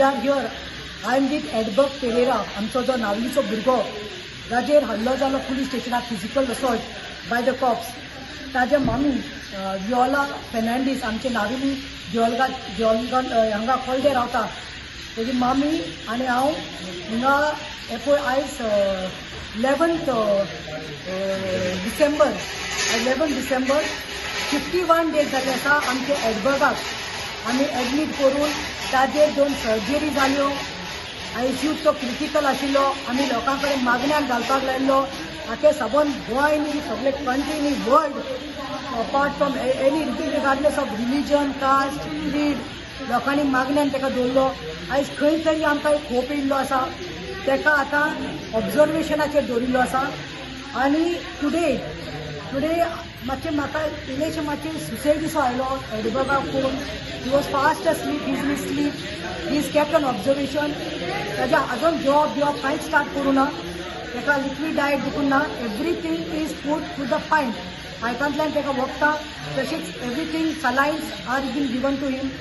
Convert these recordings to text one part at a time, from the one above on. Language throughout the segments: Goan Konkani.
We are here. I am with Edberg Pereira, आमचो जो नावलीचो भुरगो जाचेर हल्लो जालो पुलीस स्टेशनार, physical assault by the cops. ताजे मामी विओला फेर्नांडीस, आमचे नावेली देवलगा देवलगा हांगा कोलदे रावता. तेजी मामी आनी हांव हिंगा. हे पळय, आयज 11th December, 11 December, 51 days जाल्ले आसा आमचे एडबर्गाक आमी एडमीट करून. ताजेर दोन सर्जरी जाल्यो. आयसीयूत तो क्रिटिकल आशिल्लो. आमी लोकां कडेन मागण्याक घालपाक लायल्लो. आतां सबंद गोंय न्ही, सगळे कंट्री न्ही, world, apart from any, regardless of religion, caste, creed, लोकांनी मागण्यान ताका दवरलो. आयज खंय तरी आमकां एक होप येयल्लो आसा. ताका आतां ऑब्जर्वेशनाचेर दवरिल्लो आसा आनी टुडे मातशें म्हाका इल्लेशें मातशें सुसेग दिसो आयलो एडबर्गाक पळोवन. He was fast asleep, he's in sleep, he is kept on observation. ताजें अजून जेवप बिवप कांयच स्टार्ट करूं ना. ताका लिक्वीड डायट देखून ना. Everything is put to the pipe. पायपांतल्यान ताका वखदां, तशेंच everything, salines are been given to him.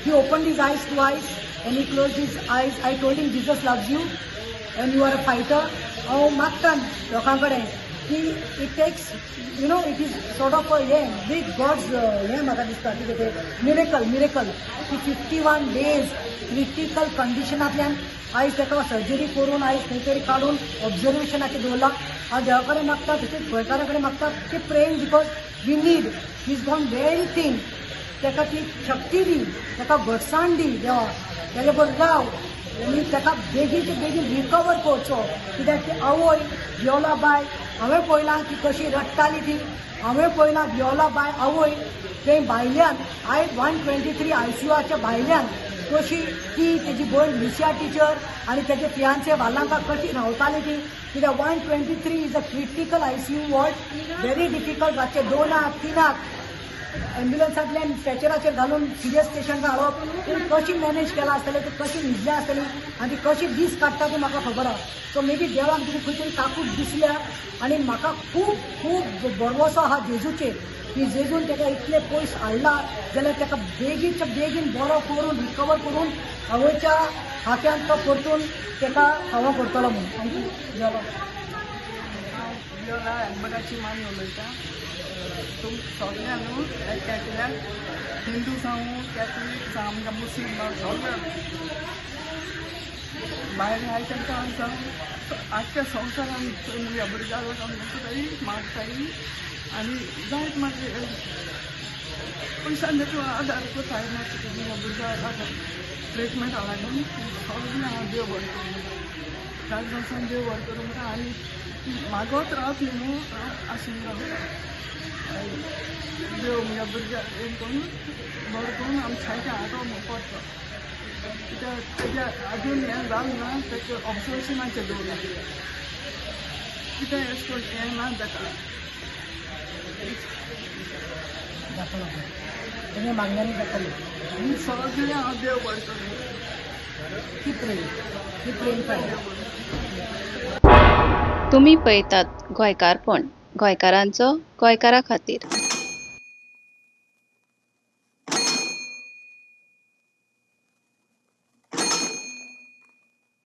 He opened his eyes twice and he closed his eyes. I told him, "Jesus loves you and you are a fighter." हांव मागता लोकां कडेन की it takes it is sort of हें बीग गॉड्स हें म्हाका दिसता, कितें तें मिरेकल, मिरेकल की 51 डेज क्रिटिकल कंडिशनांतल्यान आयज ताका सर्जरी करून आयज खंय तरी काडून ऑब्जर्वेशनाचेर दवरला. हांव देवा कडेन मागता, तशेंच गोंयकारां कडेन मागता की praying, because we need, he is gone very thin. ताका ती शक्ती दी, ताका घटसाण दी देवा, तेजे बरोबर राव आनी ताका बेगीनचे बेगीन रिकवर करचो. कित्याक ती आवय वियोला बाय, हांवें पळयलां की कशी रडटाली ती. हांवें पळयलां वियोला बाय आवय थंय भायल्यान आयज 123 आयसीयूच्या भायल्यान कशी ती, तेजी भयण लुसिया टिचर आनी तेजे फियांसे वालांका कशी रावताली ती. कित्याक 123 is a critical ICU ward, very difficult. रातचे 2 , 3 एम्ब्युलन्सांतल्यान स्ट्रेचराचेर घालून सिरियस पेशंटाक हाडप. पूण कशी मॅनेज केलां आसतलें, ते कशी न्हिदल्या आसतली आनी ती कशी दीस काडटा ते म्हाका खबर आसा. सो मे बी देवाक तुमी खंय तरी काकूट दिसल्या आनी म्हाका खूब खूब भरवसो आहा जेजूचेर की जेजून ताका इतले पयस हाडला जाल्यार ताका बेगीनच्या बेगीन बरो करून, रिकवर करून आवयच्या हात्यान तो परतून ताका फावो करतलो म्हणून. Thank you. देवा. हांव वियोला एडबर्गाची मामी उलयतां. तुम सगळ्या न्हू, कॅथलिक हिंदू जावं, कॅथलीक जावं, आमकां मुस्लीम जावं, सगळे भायर आहाय तांकां जावं, आख्ख्या संवसारान म्हज्या भुरग्याक लागून तरी मागताय आनी जायत मागीर पयशान देखून आदार कोताय मातशें म्हज्या भुरग्याक लागून, ट्रिटमेंटा लागून. सगळें हांव देव बरें करूं म्हणटा, जाता जावन देव बरें करूं म्हणटा आनी मागत रावतली न्हू हांव, आसून रावता. देव म्हज्या भुरग्याक हें करून बरें करून आमच्या सारकें हाडो म्हूण पडटा. कित्याक तेज्या अजून हें जालें ना. तेका ऑब्जर्वेशनाचेर दवरलां. कितें अशें करून हें ना ताका. दाखयलो तुमी मागण्यांनी दाखयलें. आनी सगळें हांव देव बरें करूं. Keep praying, keep praying for. तुमी पळयतात गोंयकारपण, गोंयकारांचो गोंयकारा खातीर.